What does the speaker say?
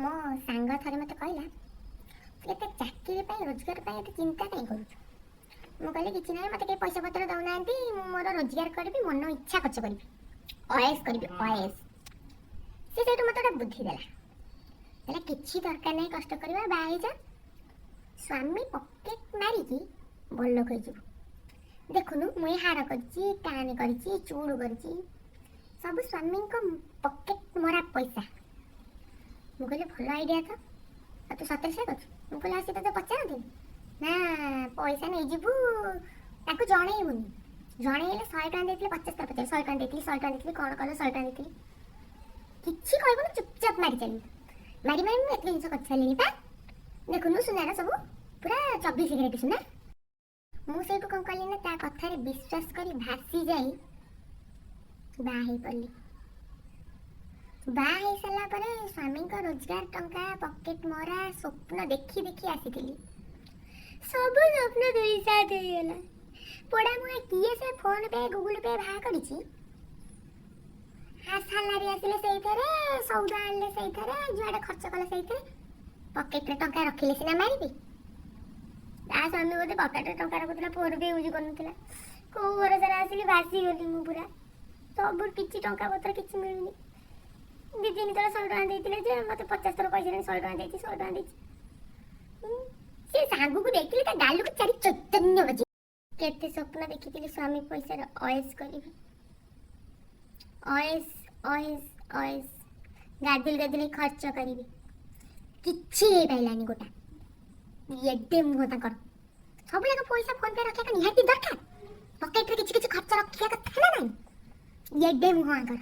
ମୋ ସାଙ୍ଗ ଥରେ ମୋତେ କହିଲା, "ତୁ ଏତେ ଚାକିରି ପାଇଁ, ରୋଜଗାର ପାଇଁ ଏତେ ଚିନ୍ତା କାହିଁ କରୁଛୁ?" ମୁଁ କହିଲି, "କିଛି ନାହିଁ, ମୋତେ କେହି ପଇସା ପତ୍ର ଦେଉନାହାନ୍ତି। ମୁଁ ମୋର ରୋଜଗାର କରିବି, ମନ ଇଚ୍ଛା ଖର୍ଚ୍ଚ କରିବି, ଅଏସ କରିବି, ଅଏସ।" ସେ ସେଇଠୁ ମୋତେ ଗୋଟେ ବୁଦ୍ଧି ଦେଲା। କହିଲା, "କିଛି ଦରକାର ନାହିଁ କଷ୍ଟ କରିବା, ବାହା ହେଇଯା, ସ୍ୱାମୀ ପକେଟ ମାରିକି ବଡ଼ଲୋକ ହେଇଯିବୁ। ଦେଖୁନୁ, ମୁଁ ଏ ହାର କରିଛି, କାନ କରିଛି, ଚୁଡ଼ୁ କରିଛି, ସବୁ ସ୍ୱାମୀଙ୍କ ପକେଟ ମରା ପଇସା।" ମୁଁ କହିଲି, "ଭଲ ଆଇଡ଼ିଆ ତ। ଆଉ ତୁ ସତରେ ସେୟା କରୁଛୁ?" ମୁଁ କହିଲି, "ଆଉ ସେ ତୋତେ ପଚାରନ୍ତିନି ନା? ପଇସା ନେଇଯିବୁ, ତାଙ୍କୁ ଜଣେଇବୁନି। ଜଣେଇଲେ 100 ଟଙ୍କା ଦେଇଥିଲି, 50 ଥର ପଚାରିବି, 100 ଟଙ୍କା ଦେଇଥିଲି, 100 ଟଙ୍କା ଦେଇଥିଲି, କ'ଣ କଲ? 100 ଟଙ୍କା ଦେଇଥିଲି।" କିଛି କହିବୁନି, ଚୁପଚାପ ମାରି ଚାଲିବୁ। ମାରି ମାରି ମୁଁ ଏତେ ଜିନିଷ କରିସାରିଲିଣି ପା। ଦେଖୁନୁ, ସୁନାର ସବୁ ପୁରା 24 କ୍ୟାରେଟ୍ ସୁନା। ମୁଁ ସେଇଠୁ କ'ଣ କଲି ନା, ତା କଥାରେ ବିଶ୍ୱାସ କରି ଭାସି ଯାଇ ବାହା ହେଇପଡ଼ିଲି। ବାହା ହେଇସାରିଲା ପରେ ସ୍ୱାମୀଙ୍କ ରୋଜଗାର ଟଙ୍କା ପକେଟ ମରା ସ୍ୱପ୍ନ ଦେଖି ଦେଖି ଆସିଥିଲି। ସବୁ ସ୍ୱପ୍ନ ଧୂଳିସାତ ହେଇଗଲା। ପୋଡ଼ା ମୁହାଁ କିଏ ସେ ଫୋନ୍ ପେ, ଗୁଗୁଲ ପେ ବାହା କରିଛି? ସାଲାରୀ ଆସିଲେ ସେଇଥିରେ, ସଉଦା ଆଣିଲେ ସେଇଥିରେ, ଯୁଆଡ଼େ ଖର୍ଚ୍ଚ କଲେ ସେଇଥିରେ। ପକେଟରେ ଟଙ୍କା ରଖିଲେ ସିନା ମାରିବି। ତା ସ୍ୱାମୀ ବୋଧେ ପକେଟରେ ଟଙ୍କା ରଖୁଥିଲା, ଫୋନ୍ ପେ ୟୁଜ୍ କରୁନଥିଲା। କୋଉ ଭରସାରେ ଆସିଲି? ଭାସିଗଲି ମୁଁ ପୁରା। ସବୁ କିଛି ଟଙ୍କା ପତ୍ର କିଛି ମିଳୁନି। 2 ଦିନ ତଳେ 100 ଟଙ୍କା ଦେଇଥିଲେ ଯେ ମୋତେ 50 ଥର କହିସାରିଲେଣି, 100 ଟଙ୍କା ଦେଇଛି, 100 ଟଙ୍କା ଦେଇଛି। ସେ ସାଙ୍ଗକୁ ଦେଖିଲେ ତା ଗାଲକୁ ଚାରି ଚୈତନ୍ୟ ବାଜି। କେତେ ସ୍ୱପ୍ନ ଦେଖିଥିଲି ସ୍ୱାମୀ ପଇସାର ଅଏସ କରିବି, ଅଏସ, ଅଏସ, ଅଏସ, ଗାଦୁଲ ଗାଦୁଲି ଖର୍ଚ୍ଚ କରିବି। କିଛି ହେଇପାରିଲାନି। ଗୋଟା ଏଡେ ମୁହଁ ତାଙ୍କର। ସବୁ ଯାକ ପଇସା ଫୋନ୍ ପେ ରଖିବା ନିହାତି ଦରକାର? ପକେଟରେ କିଛି କିଛି ଖର୍ଚ୍ଚ ରଖିବା କଥା ନା ନାହିଁ? ଏଡେ ମୁହଁ ଆଙ୍କର।